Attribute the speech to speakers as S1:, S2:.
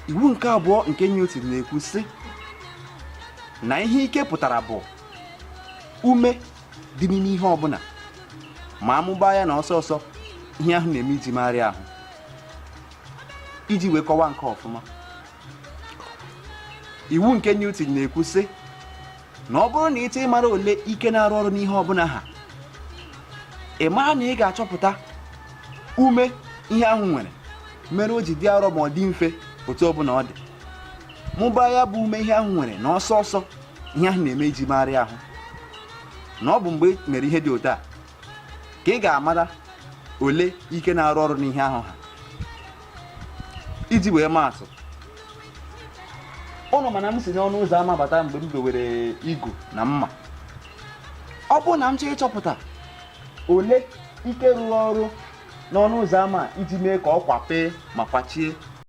S1: Iwu nke abụọ nke Newton na-ekwu sị na ihe ike pụtara bụ ume dị n'ime ihe ọbụla, ma amụba ya na ọsọ ọsọ ihe ahụ na-eme iji megharịa ahụ. Iji wee kọwaa nke ọfụma, iwu nke Newton na-ekwu sị na ọ bụrụ na ị chọọ ịmara ole ike na-arụ ọrụ n'ihe ọbụla ha, ị mara na ị ga-achọpụta ume ihe ahụ nwere mere o ji dị arọ ma ọ dị mfe otu ọbụla ọ dị, mụbaa ya bụ ume ihe ahụ nwere na ọsọ ọsọ ihe ahụ na-eme iji megharịa ahụ. Na ọ bụ mgbe ị mere ihe dị otu a ka ị ga-amara ole ike na-arụ ọrụ n'ihe ahụ ha. Iji wee maa atụ, ụnụ mana m si n'ọnụ ụzọ ama bata mgbe m dowere igu na mma. Ọ bụrụ na m chọọ ịchọpụta ole ike rụrụ ọrụ n'ọnụ ụzọ ama iji mee ka ọ kwapee ma kwachie,